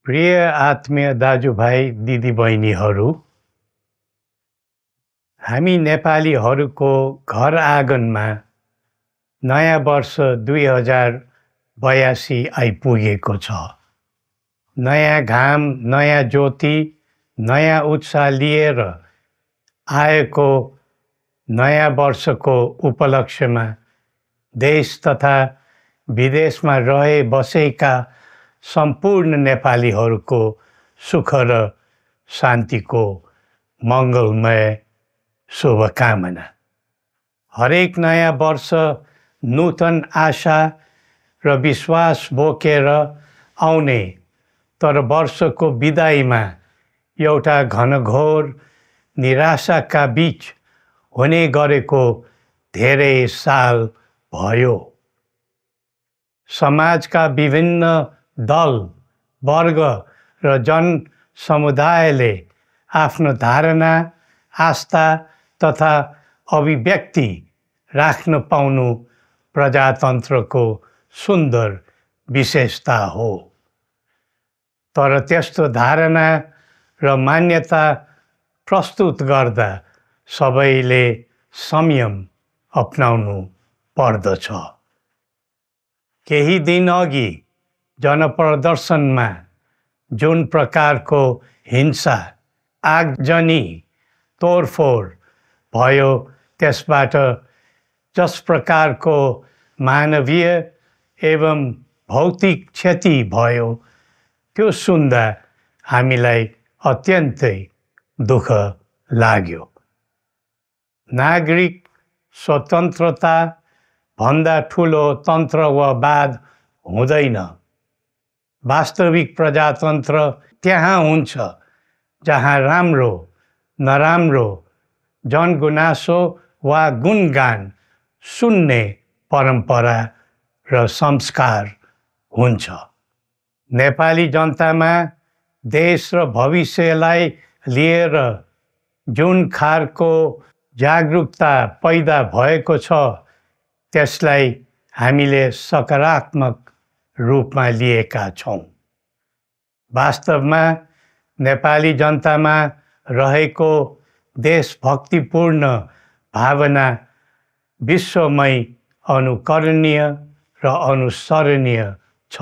प्रिय आत्मीय दाजुभाइ दिदीबहिनीहरू, हामी नेपालीहरूको घर आँगनमा नयाँ वर्ष 2082 आइपुगेको छ। नयाँ घाम, नयाँ ज्योति, नयाँ उत्साह लिएर आएको नयाँ वर्षको उपलक्ष्यमा देश तथा विदेशमा रहे बसेका सम्पूर्ण नेपालीहरूको सुख र शान्तिको मङ्गलमय शुभकामना। हरेक नयाँ वर्ष नूतन आशा र विश्वास बोकेर आउने, तर वर्षको बिदाईमा एउटा घनघोर निराशाका बीच हुने गरेको धेरै साल भयो। समाजका विभिन्न दल, वर्ग र जन समुदायले आफ्नो धारणा, आस्था तथा अभिव्यक्ति राख्न पाउनु प्रजातन्त्रको सुन्दर विशेषता हो। तर त्यस्तो धारणा र मान्यता प्रस्तुत गर्दा सबैले संयम अपनाउनु पर्दछ। केही दिन अघि जनप्रदर्शनमा जुन प्रकारको हिंसा, आगजनी, तोडफोड भयो, त्यसबाट जस प्रकारको मानवीय एवं भौतिक क्षति भयो, त्यो सुन्दा हामीलाई अत्यन्तै दुःख लाग्यो। नागरिक स्वतन्त्रता भन्दा ठुलो तन्त्र वा वाद हुँदैन। वास्तविक प्रजातन्त्र त्यहाँ हुन्छ जहाँ राम्रो, नराम्रो, जनगुनासो वा गुणगान सुन्ने परम्परा र संस्कार हुन्छ। नेपाली जनतामा देश र भविष्यलाई लिएर जुन खालको जागरुकता पैदा भएको छ, त्यसलाई हामीले सकारात्मक रूपमा लिएका छौँ। वास्तवमा नेपाली जनतामा रहेको देशभक्तिपूर्ण भावना विश्वमै अनुकरणीय र अनुसरणीय छ।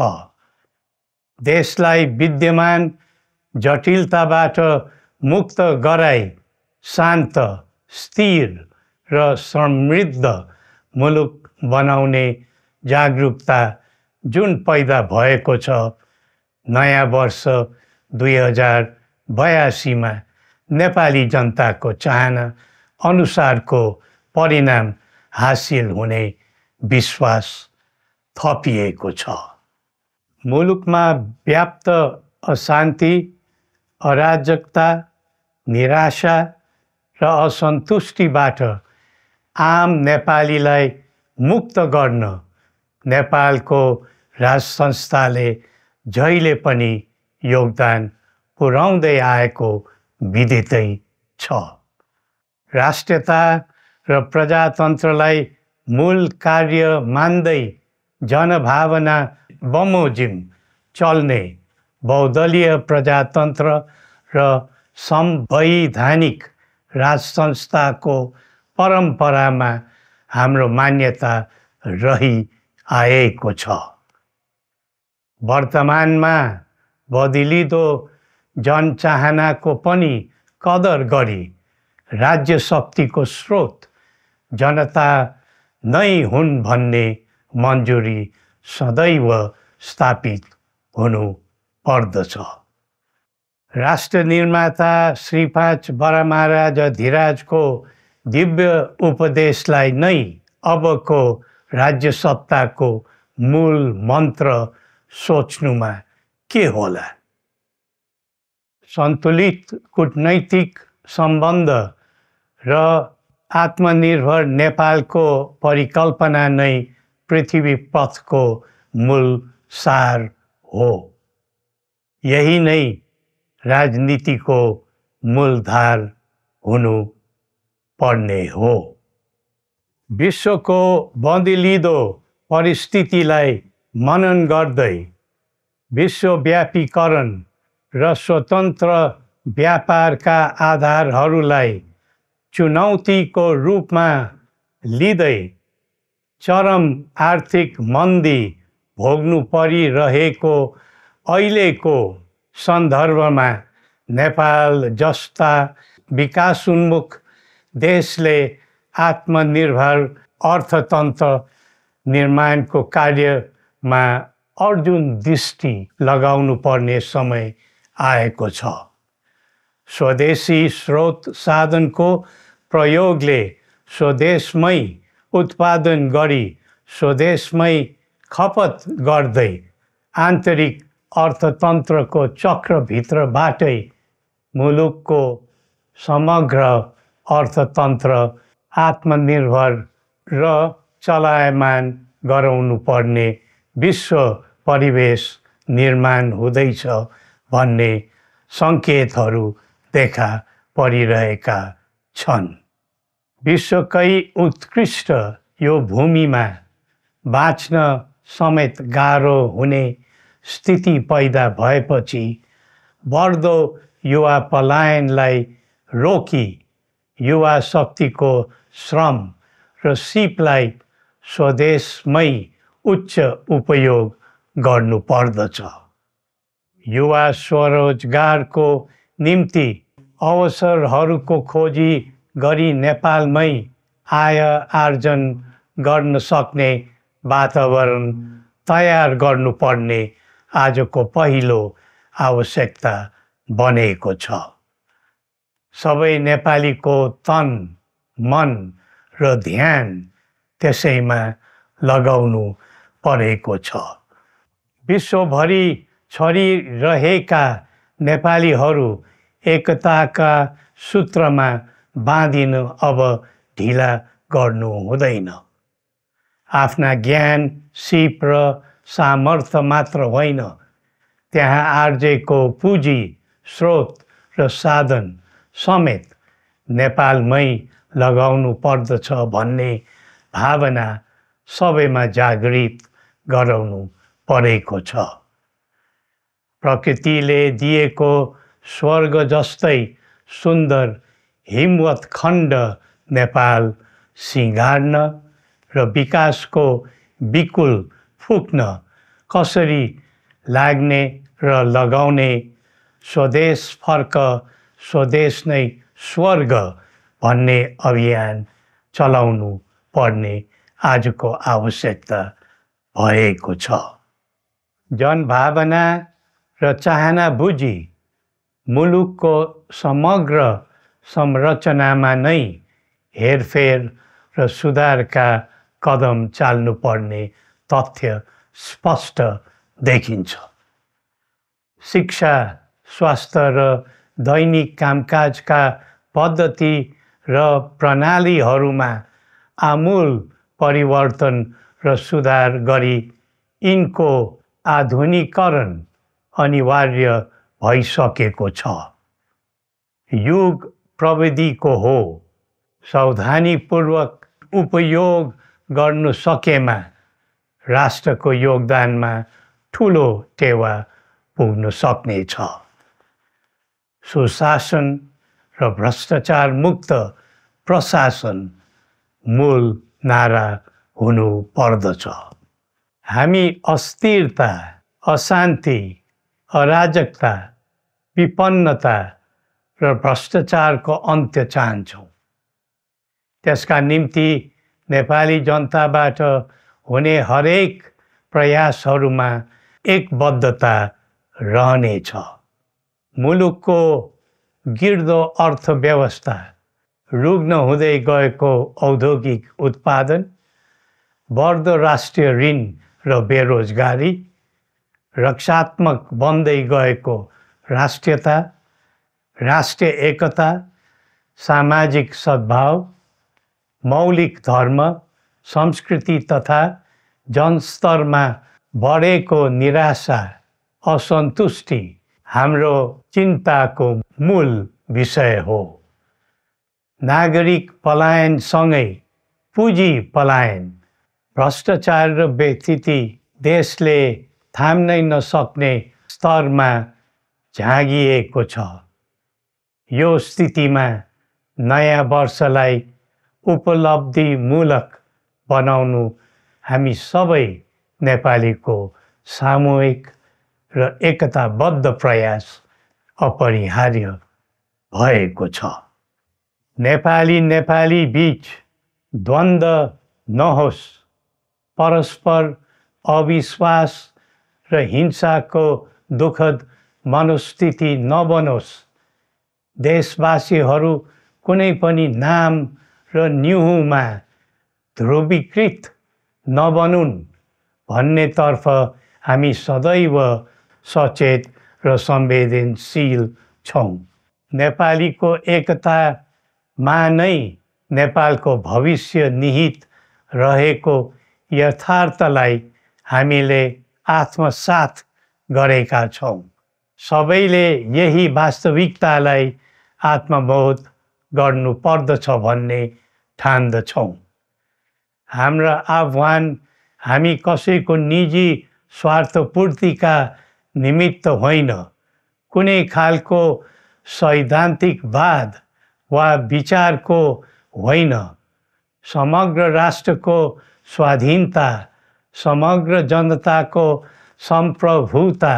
देशलाई विद्यमान जटिलताबाट मुक्त गराई शान्त, स्थिर र समृद्ध मुलुक बनाउने जागरुकता जुन पैदा भएको छ, नयाँ वर्ष 2082 मा नेपाली जनताको चाहना अनुसारको परिणाम हासिल हुने विश्वास थपिएको छ। मुलुकमा व्याप्त अशान्ति, अराजकता, निराशा र असन्तुष्टिबाट आम नेपालीलाई मुक्त गर्न नेपालको राज संस्थाले जहिले पनि योगदान पुर्याउँदै आएको विदितै छ। राष्ट्रियता र प्रजातन्त्रलाई मूल कार्य मान्दै जनभावना बमोजिम चल्ने बहुदलीय प्रजातन्त्र र संवैधानिक राज संस्थाको परम्परामा हाम्रो मान्यता रही आएको छ। वर्तमानमा बदलिँदो जनचाहनाको पनि कदर गरी राज्य शक्तिको स्रोत जनता नै हुन् भन्ने मन्जुरी सदैव स्थापित हुनु पर्दछ। राष्ट्र निर्माता श्री 5 बरामहाराज धीराजको दिव्य उपदेशलाई नै अबको राज्य सत्ताको मूल मन्त्र सोच्नुमा के होला? सन्तुलित कूटनैतिक सम्बन्ध र आत्मनिर्भर नेपालको परिकल्पना नै पृथ्वी पथको मूल सार हो। यही नै राजनीतिको मूलधार हुनु पर्ने हो। विश्वको बदलिँदो परिस्थितिलाई मनन गर्दै विश्वव्यापीकरण र स्वतन्त्र व्यापारका आधारहरूलाई चुनौतीको रूपमा लिँदै चरम आर्थिक मन्दी भोग्नु परिरहेको अहिलेको सन्दर्भमा नेपाल जस्ता विकासोन्मुख देशले आत्मनिर्भर अर्थतन्त्र निर्माणको कार्यमा अर्जुन दृष्टि लगाउनु पर्ने समय आएको छ। स्वदेशी स्रोत साधनको प्रयोगले स्वदेशमै उत्पादन गरी स्वदेशमै खपत गर्दै आन्तरिक अर्थतन्त्रको चक्रभित्रबाटै मुलुकको समग्र अर्थतन्त्र आत्मनिर्भर र चलायमान गराउनु पर्ने विश्व परिवेश निर्माण हुँदैछ भन्ने सङ्केतहरू देखा परिरहेका छन्। विश्वकै उत्कृष्ट यो भूमिमा बाँच्न समेत गाह्रो हुने स्थिति पैदा भएपछि बढ्दो युवा पलायनलाई रोकी युवा शक्तिको श्रम र सिपलाई स्वदेशमै उच्च उपयोग गर्नुपर्दछ। युवा स्वरोजगारको निम्ति अवसरहरूको खोजी गरी नेपालमै आय आर्जन गर्न सक्ने वातावरण तयार गर्नुपर्ने आजको पहिलो आवश्यकता बनेको छ। सबै नेपालीको तन, मन र ध्यान त्यसैमा लगाउनु परेको छ। विश्वभरि छरिरहेका नेपालीहरू एकताका सूत्रमा बाँधिन अब ढिला गर्नु हुँदैन। आफ्ना ज्ञान, सिप र सामर्थ्य मात्र होइन, त्यहाँ आर्जेको पुँजी, स्रोत र साधन समेत नेपालमै लगाउनु पर्दछ भन्ने भावना सबैमा जागृत गराउनु परेको छ। प्रकृतिले दिएको स्वर्ग जस्तै सुन्दर हिमवत् खण्ड नेपाल सिँगार्न र विकासको विपुल फुक्न कसरी लाग्ने र लगाउने स्वदेश फर्क स्वदेश नै स्वर्ग भन्ने अभियान चलाउनु पर्ने आजको आवश्यकता भएको छ। जनभावना र चाहना बुझी मुलुकको समग्र संरचनामा नै हेरफेर र सुधारका कदम चाल्नुपर्ने तथ्य स्पष्ट देखिन्छ। शिक्षा, स्वास्थ्य र दैनिक कामकाजका पद्धति र प्रणालीहरूमा आमूल परिवर्तन र सुधार गरी यिनको आधुनिकीकरण अनिवार्य भइसकेको छ। युग प्रविधिको हो, सावधानीपूर्वक उपयोग गर्नु सकेमा राष्ट्रको योगदानमा ठुलो टेवा पुग्न सक्नेछ। सुशासन र भ्रष्टाचार मुक्त प्रशासन मूल नारा हुनु पर्दछ। हामी अस्थिरता, अशान्ति, अराजकता, विपन्नता र भ्रष्टाचारको अन्त्य चाहन्छौँ। त्यसका निम्ति नेपाली जनताबाट हुने हरेक प्रयासहरूमा एकबद्धता रहनेछ। मुलुकको गिर्दो अर्थव्यवस्था, रुग्न हुँदै गएको औद्योगिक उत्पादन, बढ्दो राष्ट्रिय ऋण र बेरोजगारी, रक्षात्मक बन्दै गएको राष्ट्रियता, राष्ट्रिय एकता, सामाजिक सद्भाव, मौलिक धर्म, संस्कृति तथा जनस्तरमा बढेको निराशा, असन्तुष्टि हाम्रो चिन्ताको मूल विषय हो। नागरिक पलायनसँगै पुँजी पलायन, भ्रष्टाचार र व्यथिति देशले थाम्नै नसक्ने स्तरमा झाँगिएको छ। यो स्थितिमा नयाँ वर्षलाई उपलब्धिमूलक बनाउनु हामी सबै नेपालीको सामूहिक र एकताबद्ध प्रयास अपरिहार्य भएको छ। नेपाली बीच द्वन्द्व नहोस्, परस्पर अविश्वास र हिंसाको दुःखद मनोस्थिति नबनोस्, देशवासीहरू कुनै पनि नाम र न्युहुमा ध्रुवीकृत नबनुन् भन्नेतर्फ हामी सदैव सचेत र संवेदनशील छौँ। नेपालीको एकतामा नै नेपालको भविष्य निहित रहेको यथार्थलाई हामीले आत्मसात गरेका छौँ। सबैले यही वास्तविकतालाई आत्मबोध गर्नुपर्दछ भन्ने ठान्दछौँ। हाम्रा आह्वान हामी कसैको निजी स्वार्थपूर्तिका निमित्त होइन, कुनै खालको सैद्धान्तिकवाद वा विचारको होइन। समग्र राष्ट्रको स्वाधीनता, समग्र जनताको सम्प्रभुता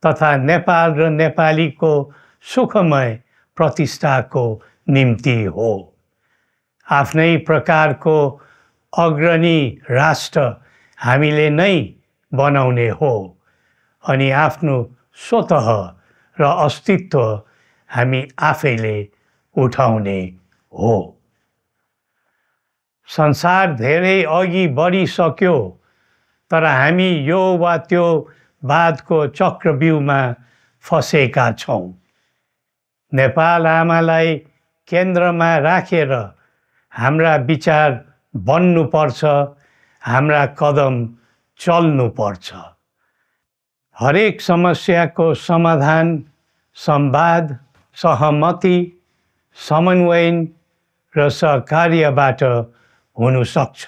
तथा नेपाल र नेपालीको सुखमय प्रतिष्ठाको निम्ति हो। आफ्नै प्रकारको अग्रणी राष्ट्र हामीले नै बनाउने हो अनि आफ्नो स्वतः र अस्तित्व हामी आफैले उठाउने हो। संसार धेरै अघि बढिसक्यो, तर हामी यो वा त्यो वादको चक्रव्यूहमा फँसेका छौँ। नेपाल आमालाई केन्द्रमा राखेर हाम्रा विचार बन्नुपर्छ, हाम्रा कदम चल्नुपर्छ। हरेक समस्याको समाधान संवाद, सहमति, समन्वय र सहकार्यबाट हुन सक्छ।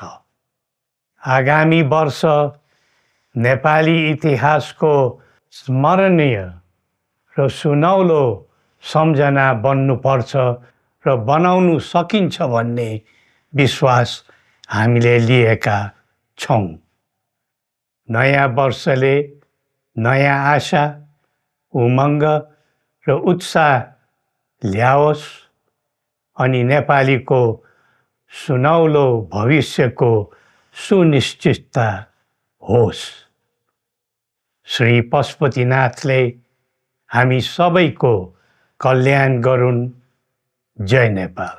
आगामी वर्ष नेपाली इतिहासको स्मरणीय र सुनौलो सम्झना बन्नुपर्छ र बनाउनु सकिन्छ भन्ने विश्वास हामीले लिएका छौँ। नयाँ वर्षले नयाँ आशा, उमङ्ग र उत्साह ल्याओस् अनि नेपालीको सुनौलो भविष्यको सुनिश्चितता होस्। श्री पशुपतिनाथले हामी सबैको कल्याण गरून्। जय नेपाल।